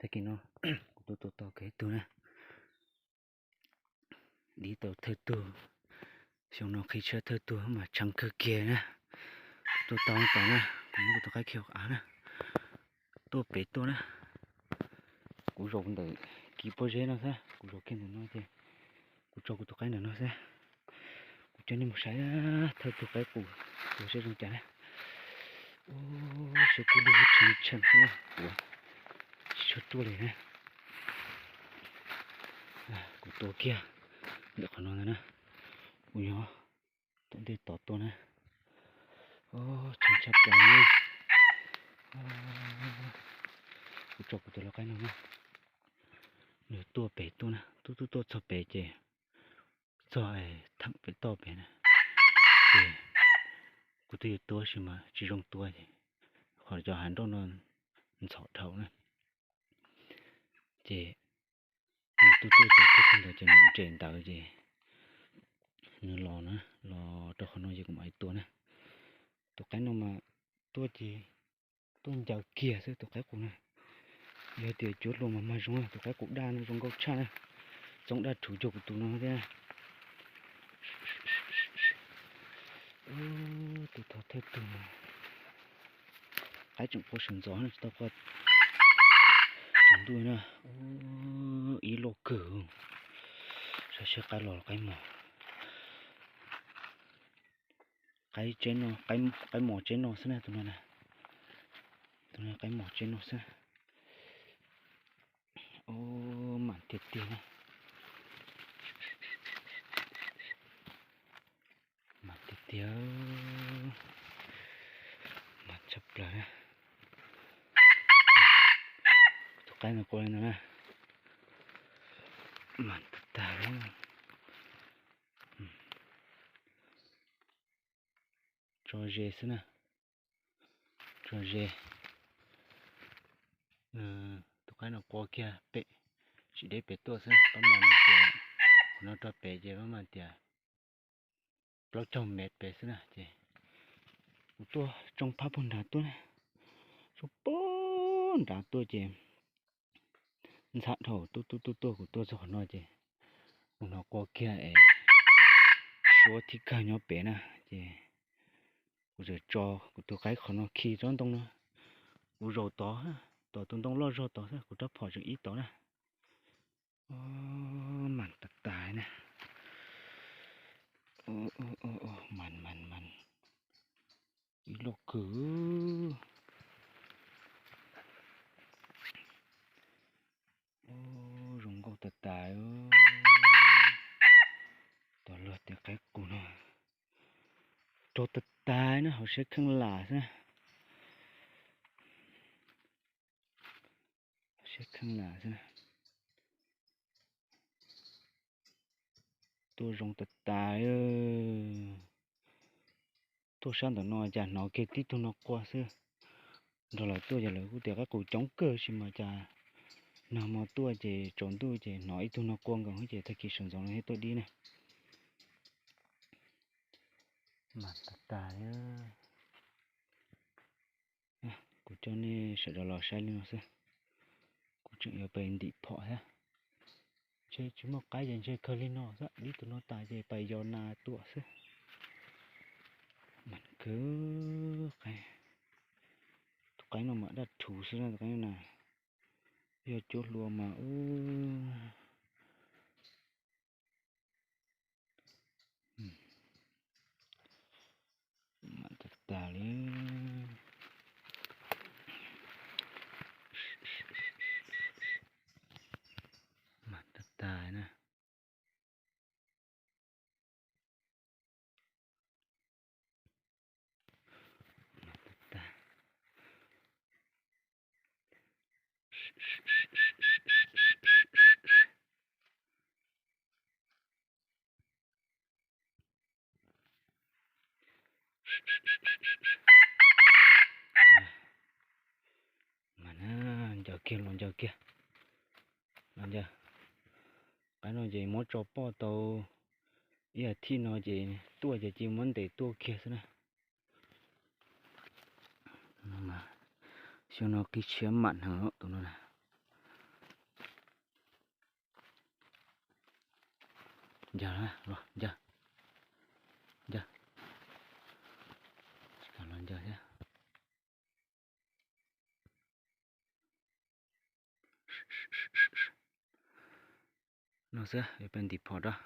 Tag kis no kuv tuaj tua tau kiag ib tug na. Dib tau thawj tug, xyoo no qhib tshiab thawj tug mas tsheej kawg kiag na. Kuv tuaj tau tod na, kuv muab kuv tus qaib khi hauv av na, tuaj pem tuaj na. Kuv zaum ntawm kis pob zeb no xwb, kuv zaum kiag ntawm no ces kuv tso kuv tus qaib ntawm no xwb. Kuv coj nej mus saib thawj tug qaib qus, tua saib zoo cas na. Ub, saib kub lug tshee tshee xwb na, kuv tsis tshua tuaj li na. Kuv tua kiag ntawm qhov no ntag na, kuv nyob tom ntej tod tuaj na. Tshee tshaj plaws. Kuv tso kuv tus lau qaib no na, nws tuaj pem tuaj na, tuaj tuaj tuaj txog pem ces txog theem pem toj pem na, ces kuv twb yuav tua sis mas tsis zoo tua ces qhov cov hav nroj no ntxhov dhau na, ces nws tuaj tuaj ces tuaj txog ntawd ces nws nres ntawd ces nws los na, los rau qhov no ces kuv mam li tua na. Tus qaib no mas tuaj ces tuaj ncaws kiag xwb tus qaib qus na. Yog tias cuab hlua mas mag zoo, tus qaib qus daj no zoo nkauj tshaj na. Txoov daj rhuv cuag kuv tus no thiab. Tus thawj tug no qaib tseem qua sawv ntxov no, tsis tau qua tsaus ntuj na. Ib loj kawg. Saib seb qaib los qaib mos. Qaib, qaib mos tseb no xwb na tus no na. Tus no qaib mos tseb no xwb. Ub, mam tiag tiag na. Mam tiag tiag. Mam tshaj plaws na. Tus qaib no qua li no na. Mam tag tag. Tso ze xwb na. Tso ze. Tus qaib no qua kiag pem, tsis deb pem tuaj xwb, pab mas tias qhov no rau pem ces pab mas tias plaub caug mev pem xwb na ces kuv tuaj tsoo phab puag nrad tuaj na. Tsoo puag nrad tuaj ces ntxhab dhau tuaj tuaj tuaj tuaj kuv tuaj txog qhov no ces kuv hnov qua kiag es suab thib kawg nyob pem na ces kuv txawm tso kuv tus qaib qhov no khi tsob ntoo no. Kuv zaum tod, tom tus ntoo loj zog tod xwb, kuv rab phom tseem ib tod na. Mam tas tas na. Mam mam mam. Ib loj kawg. Zoo nkauj tas tas. Tom luag tej qaib qus no raug tas tas na, hauv siab kheej lam xwb na. Siab kheej lam xwb na. Tuaj zoo tas tas. Tuaj sab ntawm no cas hnov kiag tib tug no qua xwb. Nrog lawv tuaj ces lawv kuj tias qaib qus coob kawg sis mas cas nag hmo tuaj ces tsaus ntuj ces hnov ib tug no qua nkaus ces tag kis sawv ntxov no thiaj tuaj dib na. Mam tas tas li. Kuv coj nej sawv daws los saib li no xwb. Kuv tseem yuav pais ntim phom thiab. Ntshe tsis muaj qaib ces ntshe kawg li no xwb, dib tus no tas ces pais yos nas tuam xwb. Mam kawg qaib. Tus qaib no mas daj rhuv xwb na tus qaib no na. Yog cuab hlua mas ub. Mam tas tas li. Mam tas tas na. Mam tas tas. Mas na, ncaws kiag los ncaws kiag. Los ncaws. Qaib no ces muab tso poj tau ib as thiv no ces tuaj ces cia muab ntes tuaj kiag xwb na. Xyoo no qib tshiab mam heev tus no na. Ncaws los, ncaws, ncaws, tsis kam los ncaws thiab. No xwb, peb ntim phom rau.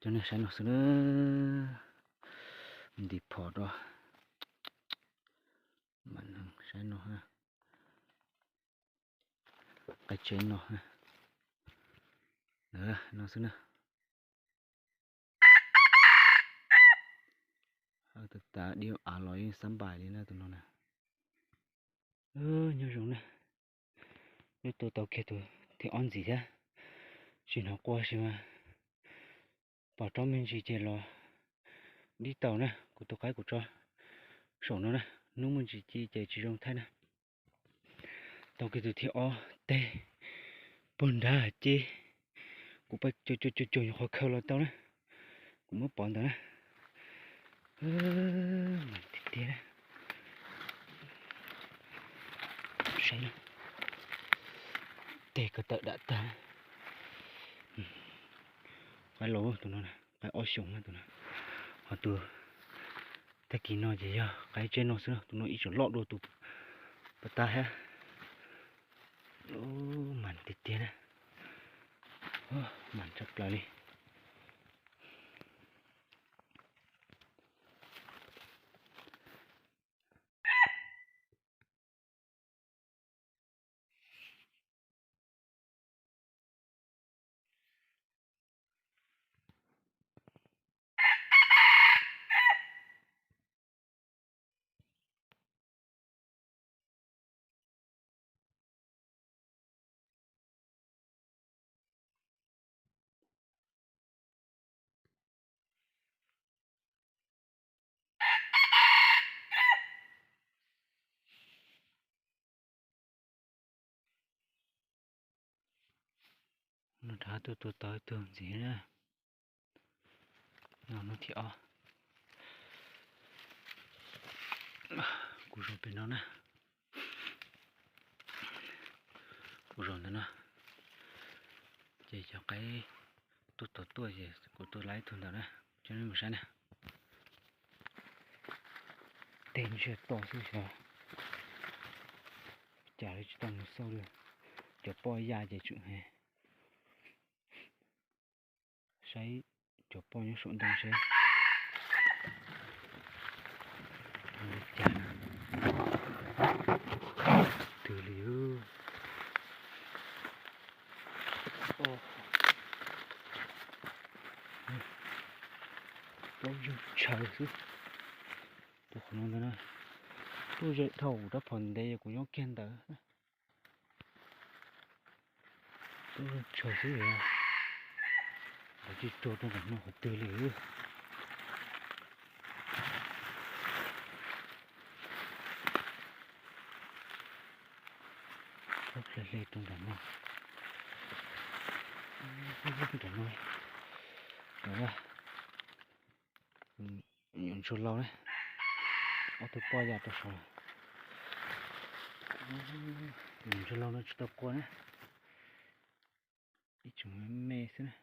Cov nej saib no xwb na, ntim phom rau. Saib no, qaib tsev no, no xwb na. Tus tav dib av los yeej xab npais li na tus no na. Nyob zoo na, wb tua tau kiag tus thib ob ntxiv thiab. Tsis hnov qua sis mas pom tsob me ntsis ces los dib tau na. Kuv tus qaib kuv tso saum no na, hnub me ntsis ci ces tsis zoo thaij na. Tau kiag tus thib ob teg puag nrad ces kuv pab cuag cuag nyuam qhuav khaws los tau na. Kuv muab pov ntawd na. Mas tiag tiag na. Saib na, teg ko tawm dam tag. Qaib laus tus no, qaib ob xyoos tus no. Ho tus tag kis no ces yog qaib tsev no xwb, tus no ib tsoom loj dua tus pas tas thiab. Mas tiag tiag na, mas tshaj plaws li. No rov tua tau ib tug ntxiv na. No hnub thib ob. Kuv zaum pem no na. Kuv zaum ntawm no. Ces cov qaib tuaj tau tuaj ces kuv tua laib ib tug ntawm na. Coj nej mus saib na. Teg ntsiag to xwb xyov cas li tsis tau mus xauj li. Cov poj ya ces tseem heev. Saib cov poj nyob saum ntoo seb li cas. Twg li. Plaub yeej tshaw xwb. Tus qhov no ntag na, tuaj ze dhau kuv rab phom ntev kuv nyob kiag ntawd. Tuaj tshaw xwb os. Lawv tsis tsuag rau nram no qhov twg li. Hle hle rau nram no. Nram no. Nyuam ntsuag laus na, ob tug poj ya rau saud. Nyuam ntsuag laus no tsis tau qua na, ib tsoom me xwb na.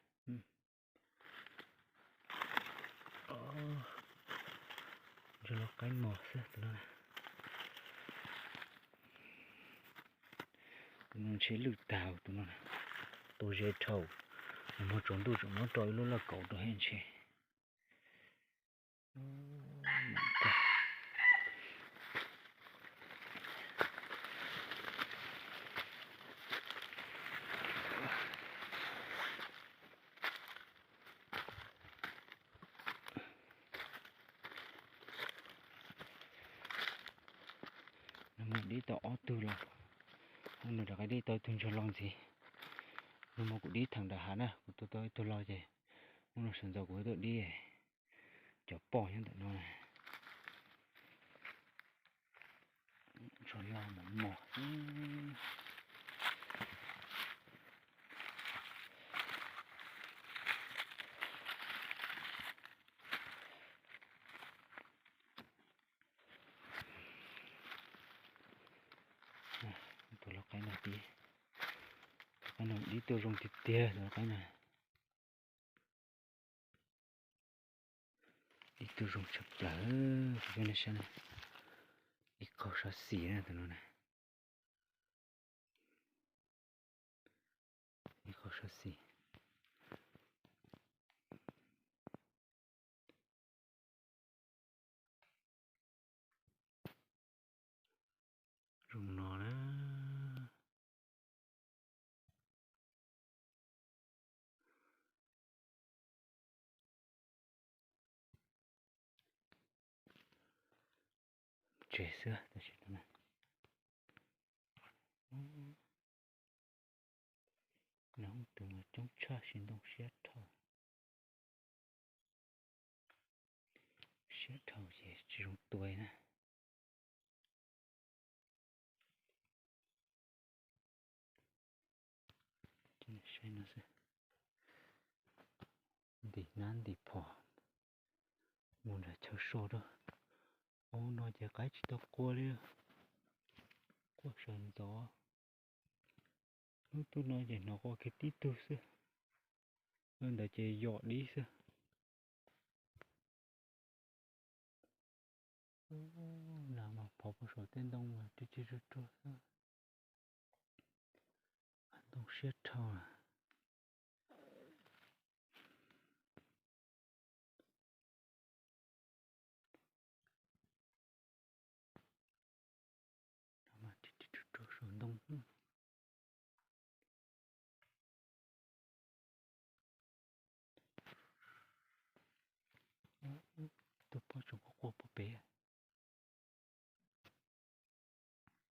Ntsuag laus qaib mos xwb tus no. Tus no ntshe lwj tag tus no. Tua ze dhau, nag hmo tsaus ntuj tseem muab rau ib lub lauj kaub rau thiab ntshe. Nag hmo dib tau ob tug los, hnub no rov qab dib tau ib tug ntsuag laus ntxiv. Nag hmo kuv dib theem nram hav na, kuv tua tau ib tug laus ces hnub no sawv ntxov kuv tuaj dib cov poj nyob ntawm no. Ntsuag laus mos mos. Ib tug zoo tiag tiag tus qaib na. Ib tug zoo tshaj plaws, nej saib na. Ib qho sab xis na tus no na. Ib qho sab xis. Zoo no na. Tsev xwb tab sis tus no, nws tus mas coob tshaj, siv ntoo siab dhau. Siab dhau ces tsis zoo tua na. Saib no xwb. Ntim hnab ntim phom mus nram chaw so rau. Ub, no ces qaib tsis tau qua li. Quaj sawv ntxov. Lub tug no ces hnov qua kiag tib tug xwb. Ntawd ces yom dib xwb. Nas mas phov puag saum tej ntoo mas rwg rwg rug rug xwb. Ntoo siab dhau.